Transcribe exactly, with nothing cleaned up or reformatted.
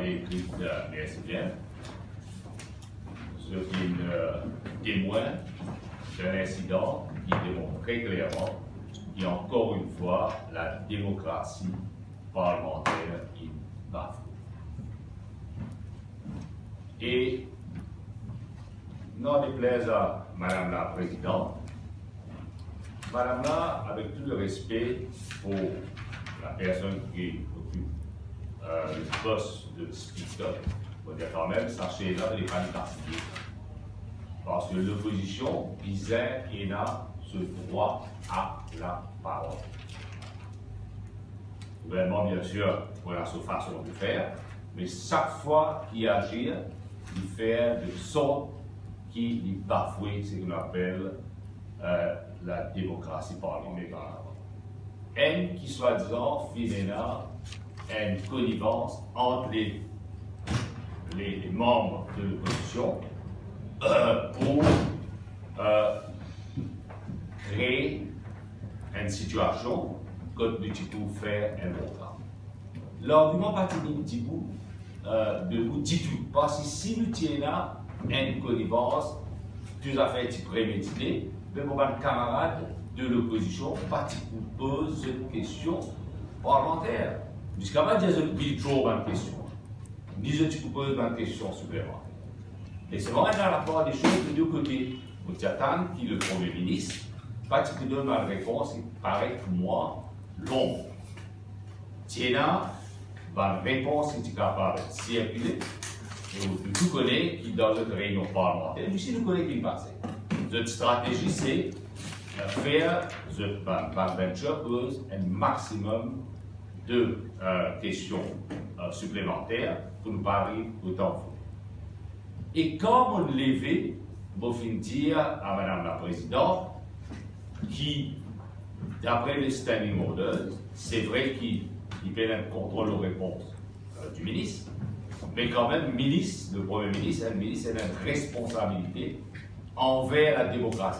Écoute, euh, merci bien. Zot inn, euh, temwin d'un incident qui démontre très clairement qui, encore une fois, la démocratie parlementaire est bafouée. E, n'en déplaise à Madame la Présidente, Madame la, avec tout le respect pour la personne qui occupe, euh, le poste de speaker, mo dir kanmem, sachez-le, li pa li pa siye. Parce que l'opposition bizin ena so drwa a la parol. Gouvernman, bien sir, pou ena so fason de fer, me sak fwa ki azir, li fer de sort ki li bafwe seki nou apel, euh, la démocratie parlementaire. Enn ki swadizan finn ena enn konivans ant le, le, le manm de lopozision, euh, pou, euh, kree enn sitiasion kot nou ti pou fer enn bon travay. Largiman pa ti vinn dibou, euh, debou ditou. Parski si nou ti ena enn konivans, tou zafer ti premedite, be mo bann kamarad de lopozision pa ti pou poz zot kestion parlemanter. Ziska pa dir zot withdraw bann kestion, ni zot ti pou poz bann kestion siplemanter. E se vremem dan lapar de soz de de kote. Mo ti atann ki le Premie Minis pa ti pou donn bann repons ki paret pou mwa long. Ti ena bann repons ki ti kapav sirkile, e nou tou kone ki dan zot reynion parlemanter, nou si nou kone ki pase. Zot stratezi se, euh, fer zot bann backbencher poz enn maximum de, euh, kestion, euh, siplemanter pou nou pa ariv otan fwa. E kan mo leve, mo finn dir a Madame la Présidente ki, dapre le standing orders, se vre ki li pena enn kontrol lor repons, euh, di minis, me kanmem minis, le Premie Minis, enn minis ena enn responsabilite anver la demokrasi.